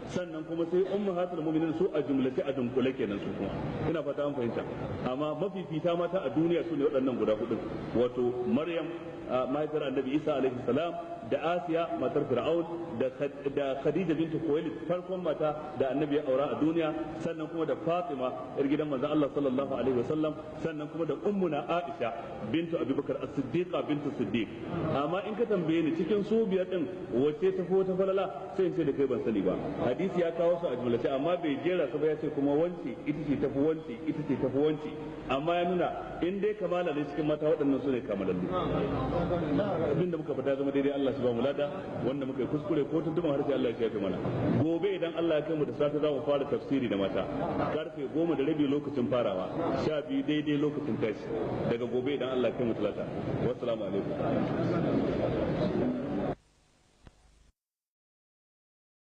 Sannan kuma sai ummahatul mu'minin su a jumlace a dunkule kenan su kuma. Ina fata an fahimta. Amma mafifita mata a duniya su ne waɗannan guda hudu, wato Maryam mahaifiyar Annabi Isa alaihi salam, da Asiya matar Fir'aun, da Khadija bintu Khuwailid farkon mata da Annabi ya aura a duniya, sannan kuma da Fatima yar gidan manzon Allah sallallahu alaihi wasallam, sannan kuma da ummuna Aisha bintu Abubakar As-Siddiqa bintu Siddiq. Amma in ka tambaye ni cikin su biyar din wace ta ta falala, sai in ce da kai ban sani ba. Hadisi ya kawo su a jumlace amma bai jera su ba, ya ce kuma wance ita ce tafi wance, ita ce tafi wance, amma ya nuna in dai kamala ne cikin mata waɗannan su ne kamalallu. Abinda muka fita zama daidai, Allah shi ba mu lada, wanda muka yi kuskure ko tuntuban harshe Allah ya shafe mana. Gobe idan Allah ya kai mu da safe za mu fara tafsiri da mata, karfe 10:30 lokacin farawa, 12 daidai lokacin tashi, daga gobe idan Allah ya kai mu talata. Wassalamu alaikum.